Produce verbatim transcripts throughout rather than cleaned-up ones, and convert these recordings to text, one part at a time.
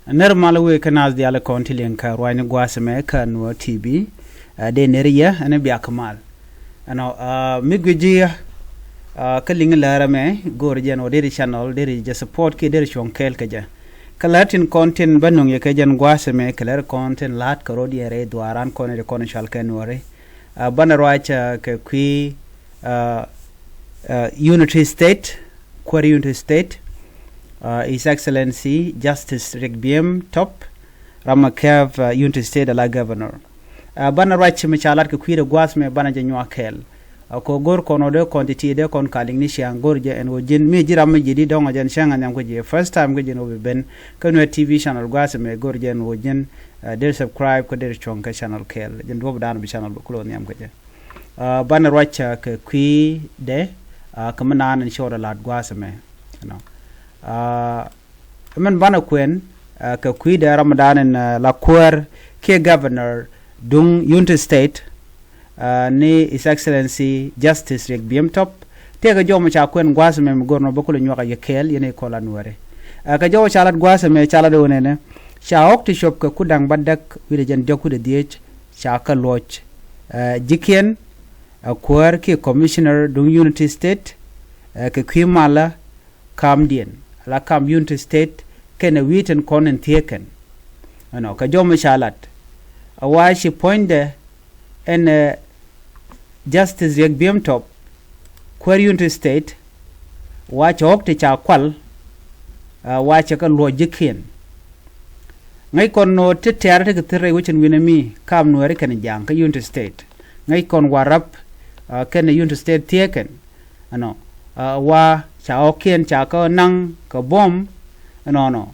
Nɛr mal wëë kä naath diaal kɔn ti liŋ kä ruaacni gua̱a̱th ɛmɛ kä Nuɔr T V. Ɛ, dee nɛr yɛ ɛn biak mal. Ɛnɔ, ɛ, mi guic ji̱, ɛ, kä liŋ lär ɛmɛ, go̱o̱r jɛn ɣöö deri channel, deri jɛ support kiɛ deri cuɔ̱ŋ kɛɛl kä jɛ. Kä lär tin kɔn tin bä nuŋ yɛ kɛ jɛn gua̱a̱th ɛmɛ, kɛ lär kɔn tin la̱t kɛ ro̱d yɛn rɛy dhuaaran kɔn in kɔn in cɔal kɛ Nuɔri. Ɛ, banɛ ruac, ɛ, kɛ kui̱, ɛ, ɛ, Unity State, kuäär Unity State, ɛ, His Excellency Justice Riek Biem Top, ram ɛ kɛp, ɛ, Unity State ala Governor. Ɛ, banɛ ruac mi ca lat kɛ kui̱dɛ gua̱a̱th mɛ banɛ jɛ nyuak kɛɛl. Ɛ, kɛ go̱r kɔn ɔ dee kɔn ti ti dee kɔn ka liŋ ni ciaŋ go̱r jɛ ɛn ɣöö ji̱n mi ji̱ ram mi ji̱ di dɔ̱ŋ ɛ jɛn cäŋ ɛ nhiam kä ji̱ first time kä ji̱n ɣöö bi ben kä Nuɔr T V channel gua̱a̱th mɛ go̱r jɛ ɛn ɣöö ji̱n, ɛ, dee subscribe kä dee cuɔ̱ŋ kä channel kɛɛl. Jɛn duɔ̱p dan bi channel bi kulɛ nhiam kä jɛ. Ɛ, banɛ ruac, ɛ, kɛ kui̱dɛ, ɛ, kɛ mi naan in cɔɔdɛ la̱t gua̱a̱th ɛmɛ. Ɛnɔ. Ɛ, min banɛ kuɛn, ɛ, kɛ kui̱dɛ ram dan in, ɛ, la kuäär kiɛ governor duŋ Unity State, ɛ, ni His Excellency Justice Riek Biem Top. Tëëkɛ jɔw mi ca kuɛn gua̱a̱th ɛmɛ mi go̱r nɔ bä kulɛ nyuak a yɛ kɛɛl yɛn i̱ kɔl a Nuɔri. Ɛ, kɛ jɔw ca lat gua̱a̱th ɛmɛ ca lat ɣöö nɛnɛ ca ɣɔ̱k ti cop kɛ ku da̱ŋ bädäk wi̱cdɛ jɛn diɔ̱k wi̱cdɛ dhieec ca kä luɔc, ɛ, ji̱kiɛn, ɛ, kuäär kiɛ commissioner duŋ Unity State, ɛ, kɛ kui̱ malä kamdiɛn ala kam Unity State kɛnɛ wi̱i̱ tin kɔn in thiee kɛn. Ɛnɔ, kɛ jɔw mi ca lat. Ɛ, wa ci puɔ̱nydɛ ɛn, ɛ, Justice Riek Biem Top, kuäär Unity State, wa cɛ ɣɔ̱k ti ca kual, ɛ, wa cɛ kɛ luɔc ji̱kiɛn. Ŋäc kɔn nɔ ti tɛ̈r ti kɛ thil rɛy wecin wi̱nɛ mi kam Nuɛri kɛnɛ ja̱a̱ŋ kä Unity State. Ŋäc kɔn Warrap, ɛ, kɛnɛ Unity State thiee kɛn. Ɛnɔ, ɛ, wa ca ɣɔ̱kiɛn ca kä naŋ kɛ buɔ̱m. Ɛnɔnɔ,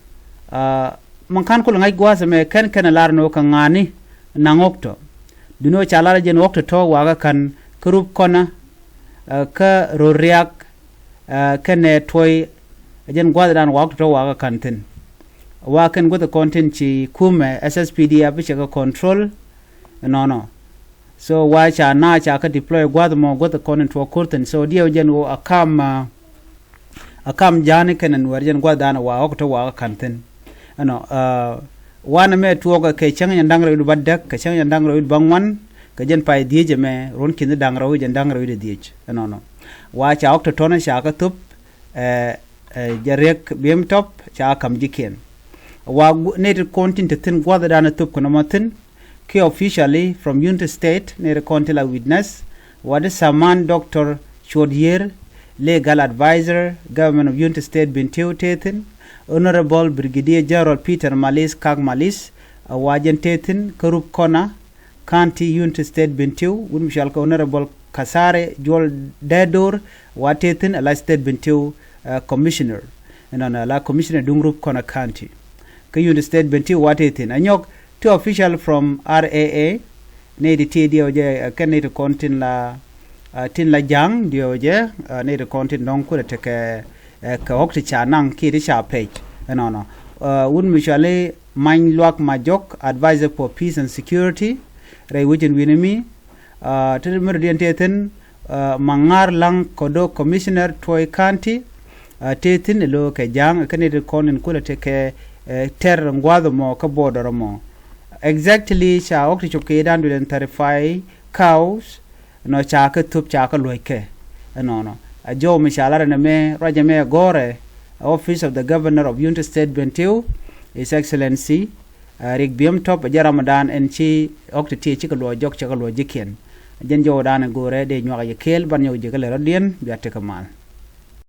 ɛ, min ka̱n kulɛ ŋa̱c gua̱a̱th ɛmɛ kɛn kɛn ɛ lar ni ɣöö kɛ ŋa̱a̱ni naŋ ɣɔ̱k tɔ. Duŋni ɣöö ca lar jɛn ɣɔ̱k tɔ̱tɔ̱ wakä ka̱n kä Rup Kɔnä, ɛ, kä Rööriak, ɛ, kɛnɛ Tuɔy, ɛ jɛn gua̱a̱th dan wakä tɔ̱tɔ̱ wakä ka̱n thi̱n. Wa kɛn guäth kɔn tin ci kumɛ S S P D F bi cɛ kɛ control. Ɛnɔnɔ. So wa ca na ca kä deploy gua̱th mɔ gua̱th kɔn in tuɔɔk ko̱r thi̱n. So diɛw jɛn ɣöö a kam, ɛ, a kam ja̱a̱ni kɛnɛ Nuɛr jɛn gua̱th dan wa ɣɔ̱k tɔ̱ wakä ka̱n thi̱n. Ɛnɔ, ɛ, wanɛ mɛ tuɔɔk kɛ cäŋ jɛn da̱ŋ rɛw wi̱cdɛ bädäk kɛ cäŋ jɛn da̱ŋ rɛw wi̱cdɛ bäŋuan kɛ jɛn pay dhieec ɛmɛ ruɔ̱n ki̱n da̱ŋ rɛw wi̱cdɛ jɛn da̱ŋ rɛw wi̱cdɛ dhieec. Ɛnɔnɔ. Wa ca ɣɔ̱k tɔ̱tɔ̱nä ca kä thöp, ɛ, ɛ, jɛ Riek Biem Top ca kam ji̱kiɛn. Wa gu-, nɛy ti kɔn tin te thi̱n gua̱th dan thöp kɛ nɔmɔ thi̱n, kiɛ officially from Unity State, nɛy ti kɔn ti la witness, wa di Saman Doctor Cuot Yier, legal advisor, government of Unity State Bentiu te thi̱n, Honorable Brigadier General Peter Malis Kak Malis, ɛ, wa jɛn te thi̱n kä Rup Kɔnä, County, Unity State Bentiu, wut mi cɔal kɛ Honorable Kasare Juɔl Dɛɛdor, wa te thi̱n ala State Bentiu, ɛ, Commissioner. Ɛnɔnɔ ala Commissioner duŋ Rup Kɔnä County. Kä Unity State Bentiu wa te thi̱n. Ɛ nyɔk ti official from R A A, nɛy ti ti diɛw jɛ, ɛ, kɛn nɛy ti kɔn tin la, ɛ, tin la ja̱a̱ŋ diɛw jɛ, ɛ, nɛy ti kɔn tin dɔ̱ŋ kulɛ tekɛ, ɛ, kɛ ɣɔ̱k ti ca naŋ kiɛ ti ca pɛc. Ɛnɔnɔ. Ɛ, wut mi cɔali Many Luak Majok, advisor for peace and security, rɛy wecin wi̱ni mi, ɛ, ti mi rɔ̱diɛn te thi̱n, ɛ, Maŋar Laŋ Kodo, commissioner Tuɔy County, ɛ, te thi̱n ɛ lo̱ kɛ ja̱a̱ŋ, ɛ, kɛn nɛy ti kɔn in kulɛ tekɛ, ɛ, tɛr gua̱a̱th mɔ kä border mɔ. Exactly ca ɣɔ̱k ti cop kɛ i̱ dan duël in thirty-five cows, nɔ ca kä thöp ca kä luɔ̱ckɛ. Ɛnɔnɔ. A jɔw mi ca lar ɛn ɛmɛ ruac ɛmɛ gɔ̱rɛ, Office of the Governor of Unity State Bentiu, His Excellency, ɛ, Riek Biem Top, ɛ jɛn ram dan ɛn ci ɣɔ̱k ti ti cikɛ luɔc jɔk, cikɛ luɔc ji̱kiɛn. Jɛn jɔw dan ɛ go̱rɛ dee nyuak yɛ kɛɛl, ban nyɔk ji̱ kä lɛ rɔ̱diɛn, bia tekɛ mal.